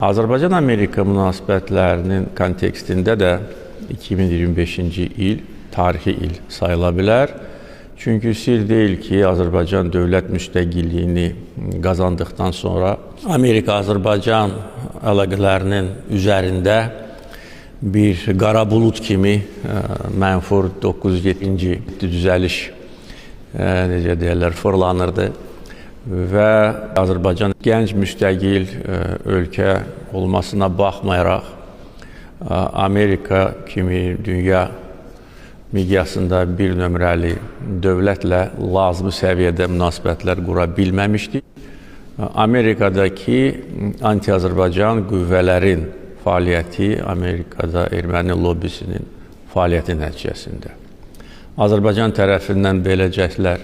Azərbaycan-Amerika münasibətlərinin kontekstində də 2025-ci il tarixi il sayıla bilər. Çünki sir deyil ki, Azərbaycan dövlət müstəqilliyini qazandıqdan sonra Amerika-Azərbaycan əlaqələrinin üzərində bir qara bulud kimi mənfur 907-ci düzəliş necə deyirlər, fırlanırdı və Azərbaycan gənc müstəqil ölkə olmasına baxmayaraq Amerika kimi dünya miqyasında bir nömrəli dövlətlə lazımi səviyyədə münasibətlər qura bilməmişdi. Amerikadakı anti-Azərbaycan qüvvələrin fəaliyyəti, Amerikada erməni lobbisinin fəaliyyəti nəticəsində Azərbaycan tərəfindən belə cəhdlər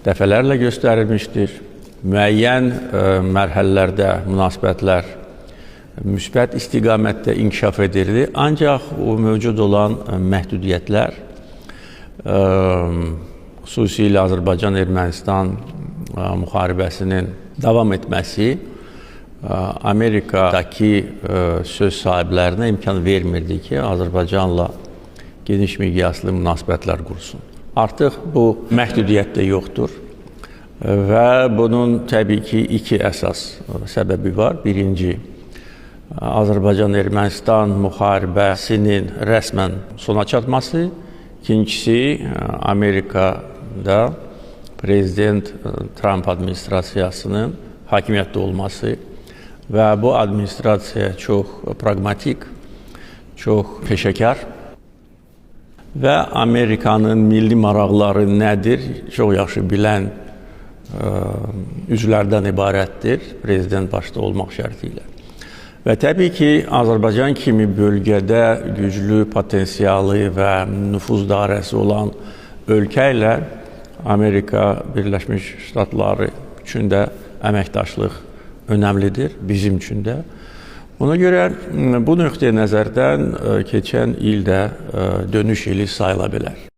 dəfələrlə göstərilmişdir. Müəyyən mərhələlərdə münasibətlər müsbət istiqamətdə inkişaf edirdi. Ancaq o mövcud olan məhdudiyyətlər, xüsusilə Azərbaycan-Ermənistan müharibəsinin davam etməsi Amerikadakı söz sahiblərinə imkan vermirdi ki, Azərbaycanla geniş miqyaslı münasibətlər qursun. Artıq bu məhdudiyyət də yoxdur və bunun təbii ki, iki əsas səbəbi var. Birinci, Azərbaycan-Ermənistan müharibəsinin rəsmən sona çatması. İkincisi, Amerikada Prezident Tramp administrasiyasının hakimiyyətdə olması və bu administrasiya çox praqmatik, çox peşəkar və Amerikanın milli maraqları nədir, çox yaxşı bilən üzvlərdən ibarətdir, prezident başda olmaq şərti ilə. Və təbii ki, Azərbaycan kimi bölgədə güclü potensialı və nüfuz dairəsi olan ölkə ilə Amerika Birləşmiş Ştatları üçün də əməkdaşlıq önəmlidir, bizim üçün də. Ona görə bu nöqteyi nəzərdən keçən il də dönüş ili sayıla bilər.